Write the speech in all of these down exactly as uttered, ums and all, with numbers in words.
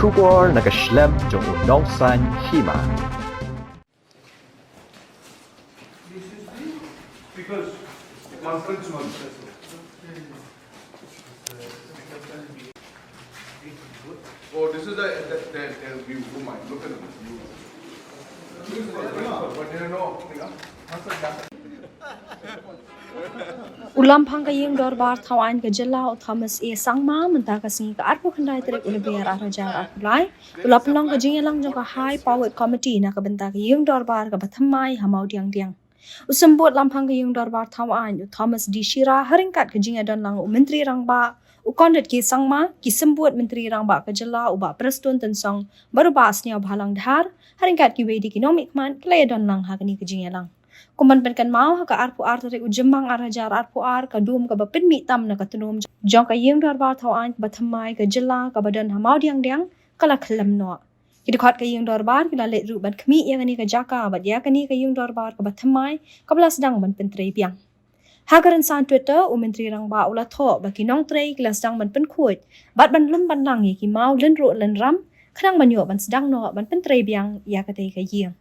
Khubor na ka shlem jong u nongsan hima. Because conference hall. Oh, this is the, the, the, the view. Oh my, look at the view. But you know, you know, U Lamphang ka Ïing Dorbar Thawaiñ ka Jylla u Thomas A Sangma mynta ka sngi ka arphew khyndai tarik u Lber ar hajar arphew lai u la pynlong ka jingïalang jong ka High Powered Committee na ka bynta ka Ïing Dorbar kaba thymmai ha Mawdiangdiang. U Symbud Lamphang ka Ïing Dorbar Thawaiñ u Thomas D Shira ha ryngkat ka jingïadonlang u Myntri Rangbah u Conrad K Sangma, ki Symbud Myntri Rangbah ka Jylla u Bah Prestone Tynsong bad u Bah Sniawbhalang Dhar ha ryngkat kiwei de ki nongmihkhmat ki la ïadonlang ha kane ka jingïalang. Kum ban pynkynmaw, ha ka arphew ar tarik u Jymmang ar hajar arphew ar ka dum kaba pynmih tam na ka tnum jong ka Ïing Dorbar Thawaiñ kaba thymmai ka Jylla kaba don ha Mawdiangdiang ka la khyllem noh. Ki dkhot ka Ïing Dorbar ki la leit ruh ban khmih ïa kane ka jaka bad ïa kane ka Ïing Dorbar kaba thymmai kaba la sdang ban pyntrei biang. Ha ka rynsan Twitter, u Myntri Rangbah u la thoh ba ki nongtrei ki la sdang ban pynkhuid bad ban lum ban lang ïa ki maw lynruh lynram khnang ban ïoh ban sdang noh ban pyntrei biang ïa katei ka ïing.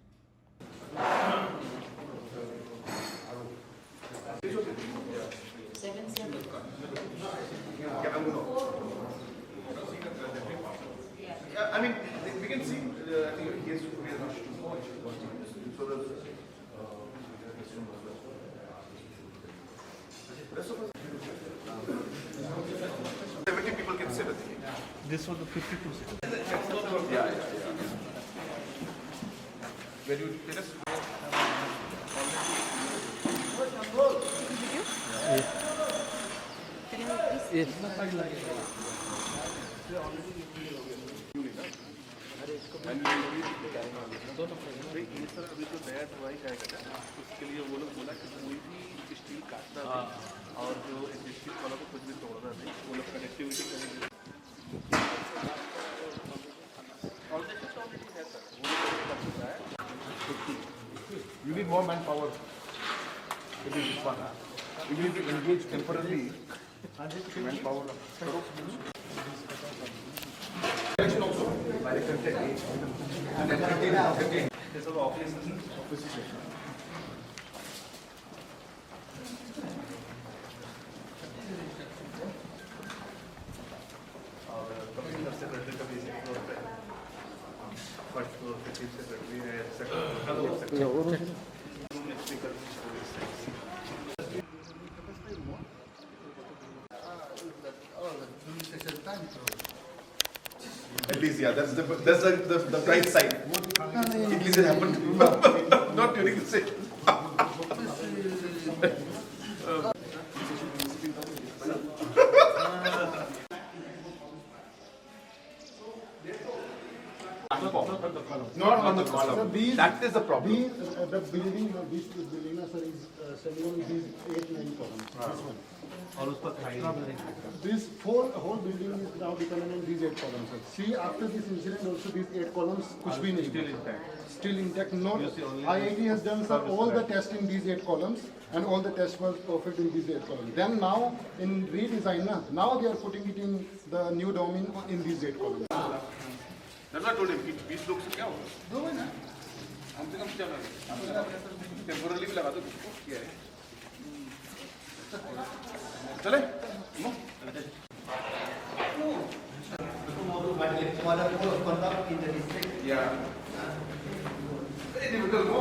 Yeah, I mean, we can see, uh, I think he has to put in much too much. So the, uh, seventy people can sit, I think. This was the fifty-two seater. Yeah, yeah, yeah. Where do you, let us ये सर अभी तो नया दवाई आएगा ना, उसके लिए वो लोग बोला कि कोई भी स्टील काटना नहीं और जो इंडस्ट्री वालों को कुछ भी तोड़ना नहीं, वो लोग कनेक्टिविटी करेंगे। Foundation तो already है सर, वो लोग कर चुका है। You need more manpower. It is this one. You need to engage temporarily. At least, yeah, that's the that's the, the, the bright side. At least it happened. Not during the session. Not on the column. That is the problem. These, uh, the building, uh, this building, uh, sir, is uh, standing on these eight, nine columns. This one. This four whole building is now dependent on these eight columns, sir. See, after this incident also, these eight columns, kuch bhi nahi hua. Still intact. Still intact. No, I I T has done, sir, all the test in these eight columns, and all the tests were perfect in these eight columns. Then now, in redesign, na, now they are putting it in the new dome in, in these eight columns. That's what I told him, कि बीस लोग से क्या होगा? दो है ना? कम से कम चल रहा है। टेम्पोररी भी लगा दो, किसको? क्या है? चले? Yeah. Very difficult, no?